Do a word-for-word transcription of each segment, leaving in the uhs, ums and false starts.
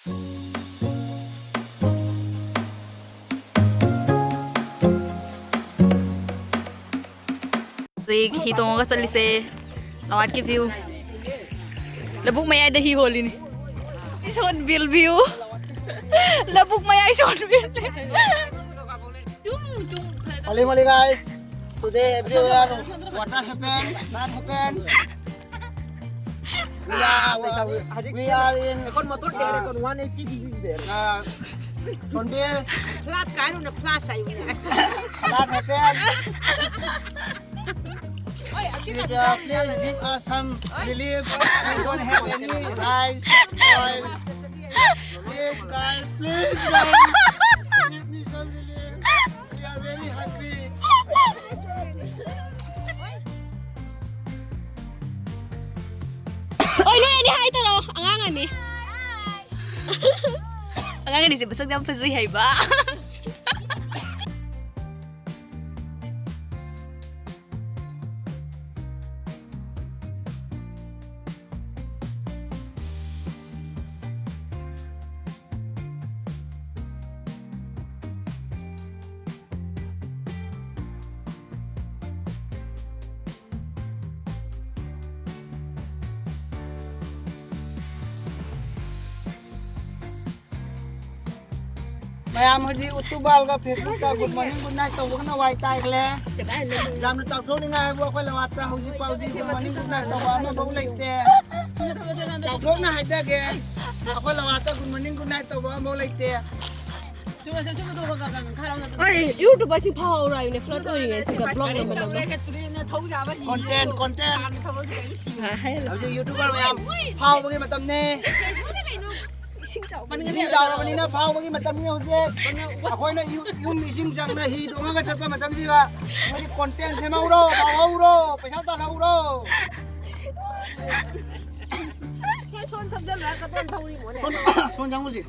ꯍꯧꯖꯤꯛ ꯍꯤ ꯇꯣꯡꯉꯒ ꯆꯠꯂꯤꯁꯦ꯫ ꯂꯋꯥꯠꯀꯤ view꯫ ꯂꯧꯕꯨꯛ ꯃꯌꯥꯏꯗ ꯍꯤ ꯍꯣꯜꯂꯤꯅꯤ꯫ ꯏꯁꯣꯟ ꯕꯤꯜ view꯫ ꯂꯧꯕꯨꯛ ꯃꯌꯥꯏ ꯏꯁꯣꯟ bill. Hello, hello guys. Today everywhere water happen, flood happen. We are, we, we are in, এখন মোটর ডেয়ারে কোন one eighty degree there. Uh, Sonbil, flat কারণে ফ্ল্যাশ আইবে না। Flood happen. Please, uh, please give us some relief. We don't have any rice, oil. Please, guys, please, guys. Give me some relief. We are very hungry. ꯑꯣꯏ, ꯅꯣꯏ ꯑꯅꯤ ꯍꯥꯏ ꯇꯧꯔꯣ, ꯑꯉꯥꯡ ꯑꯅꯤ꯫ ꯑꯉꯥꯡ ꯑꯅꯤꯁꯦ ꯃꯁꯛ ꯌꯥꯝ ꯐꯖꯩ ꯍꯥꯏꯕ꯫ ꯃꯌꯥꯝ ꯍꯧꯖꯤꯛ YouTubeꯒ Facebookꯇ good morning, good night ꯇꯧꯕꯒꯅ ꯋꯥꯏ ꯇꯥꯏꯈ꯭ꯔꯦ꯫ ꯌꯥꯝꯅ ꯆꯥꯎꯊꯣꯛꯅꯤꯡꯉꯥꯏ ꯍꯥꯏꯕꯨ ꯑꯩꯈꯣꯏ ꯂꯋꯥꯠꯇ ꯍꯧꯖꯤꯛ ꯐꯥꯎꯗꯤ good morning, good night ꯇꯧꯕ ꯑꯃꯐꯥꯎ ꯂꯩꯇꯦ꯫ ꯆꯥꯎꯊꯣꯛꯅ ꯍꯥꯏꯖꯒꯦ, ꯑꯩꯈꯣꯏ ꯂꯋꯥꯠꯇ good morning, good night ꯇꯧꯕ ꯑꯃꯐꯥꯎ ꯂꯩꯇꯦ꯫ ꯑꯩ YouTuberꯁꯤꯡ ꯐꯥꯎꯔꯥꯏꯅꯦ, flood ꯑꯣꯏꯔꯤꯉꯩꯁꯤꯗ vlog ꯅꯝꯕ ꯅꯝꯕ꯫ Content, content. ꯍꯥꯏꯔꯣ꯫ ꯍꯧꯖꯤꯛ YouTuber ꯃꯌꯥꯝ ꯐꯥꯎꯕꯒꯤ ꯃꯇꯝꯅꯦ꯫ ꯏꯁꯤꯡ ꯆꯥꯎꯕꯅꯤꯅ ꯐꯥꯎꯕꯒꯤ ꯃꯇꯝꯅꯤ ꯍꯧꯖꯤꯛ꯫ ꯑꯩꯈꯣꯏꯅ ꯌꯨꯝ, ꯌꯨꯝ ꯏꯁꯤꯡ ꯆꯪꯅ ꯍꯤ ꯇꯣꯡꯉꯒ ꯆꯠꯄ ꯃꯇꯝꯁꯤꯗ ꯃꯣꯏꯗꯤ content ꯁꯦꯝꯍꯧꯔꯣ, ꯐꯥꯎꯍꯧꯔꯣ, ꯄꯩꯁꯥ ꯇꯥꯜꯍꯧꯔꯣ꯫ ꯁꯣꯟ ꯊꯝꯖꯜꯂꯣ, ꯀꯇꯣꯟ ꯊꯧꯔꯤꯕꯣꯅꯦ꯫ ꯁꯣꯟ, ꯁꯣꯟ ꯆꯪꯉꯨꯁꯤ꯫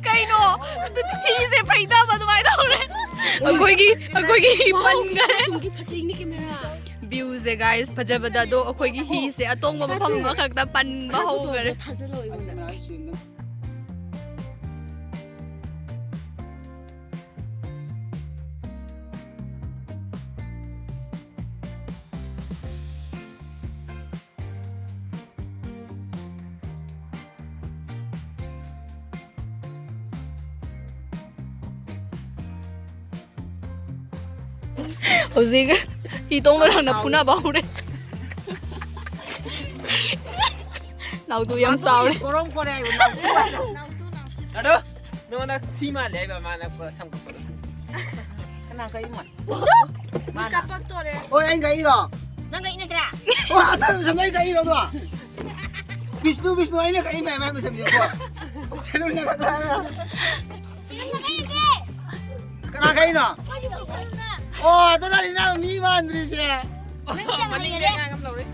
ꯀꯩꯅꯣ? ꯑꯗꯨꯗꯤ ꯍꯤꯁꯦ ꯐꯩꯗꯕ ꯑꯗꯨꯃꯥꯏꯅ ꯇꯧꯔꯦ꯫ ꯑꯩꯈꯣꯏꯒꯤ ꯑꯩꯈꯣꯏꯒꯤ ꯍꯤ ꯄꯟꯈꯔꯦ꯫ ꯆꯨꯝꯒꯤ ꯐꯖꯩꯅꯦ camera꯫ Viewꯁꯦ guys, ꯐꯖꯕꯗ ꯑꯗꯣ ꯑꯩꯈꯣꯏꯒꯤ ꯍꯤꯁꯦ ꯑꯇꯣꯡꯕ ꯃꯐꯝ ꯑꯃꯈꯛꯇ ꯄꯟꯕ ꯍꯧꯈꯔꯦ꯫ ꯊꯥꯖꯜꯂꯣ ꯑꯩꯉꯣꯟꯗ꯫ ꯍꯧꯖꯤꯛ ꯍꯤ ꯇꯣꯡꯕ ꯂꯥꯡꯅ ꯐꯨꯅꯕ ꯍꯧꯔꯦ꯫ ꯅꯥꯎꯗꯨ ꯌꯥꯝ ꯆꯥꯎꯔꯦ꯫ ꯀꯣꯔꯣꯝ ꯀꯣꯔꯦ ꯍꯥꯏꯕ ꯅꯥꯎꯗꯨ꯫ ꯑꯗꯣ ꯅꯉꯣꯟꯗ ꯊꯤ ꯃꯥꯜꯂꯦ ꯍꯥꯏꯕ ꯃꯥꯅ ꯁꯝ ꯀꯛꯄꯗꯣ꯫ ꯀꯅꯥ ꯀꯛꯏꯃꯣ? ꯃꯥꯅ꯫ ꯀꯥꯄꯛꯇꯣꯔꯦ꯫ ꯍꯣꯏ, ꯑꯩꯅ ꯀꯛꯏꯔꯣ? ꯅꯪ ꯀꯛꯏ ꯅꯠꯇ꯭ꯔꯥ? ꯑꯣ, ꯑꯁꯝ ꯁꯝꯅ ꯑꯩ ꯀꯛꯏꯔꯣ ꯑꯗꯣ? ꯕꯤꯁꯅꯨ, ꯕꯤꯁꯅꯨ, ꯑꯩꯅ ꯀꯛꯏ ꯃꯌꯥꯝ ꯃꯌꯥꯝ ꯁꯝꯖꯤꯜꯂꯨꯀꯣ꯫ ꯁꯦꯂꯨꯟꯅ ꯀꯛꯂꯛꯑꯒ꯫ ꯅꯪ ꯀꯛꯏꯅꯦ꯫ ꯀꯅꯥ ꯀꯛꯏꯅꯣ? ꯑꯩꯈꯣꯏꯁꯨ ꯀꯛꯏꯅ꯫ ꯑꯣ, ꯑꯗꯨꯅꯅꯤ ꯅꯪ ꯃꯤ ꯃꯥꯟꯗ꯭ꯔꯤꯁꯦ꯫ ꯅꯪ ꯌꯥꯝ ꯃꯅꯤꯡꯗ ꯍꯩꯔꯦ꯫ ꯑꯉꯥꯡ ꯑꯃ ꯂꯧꯔꯦ꯫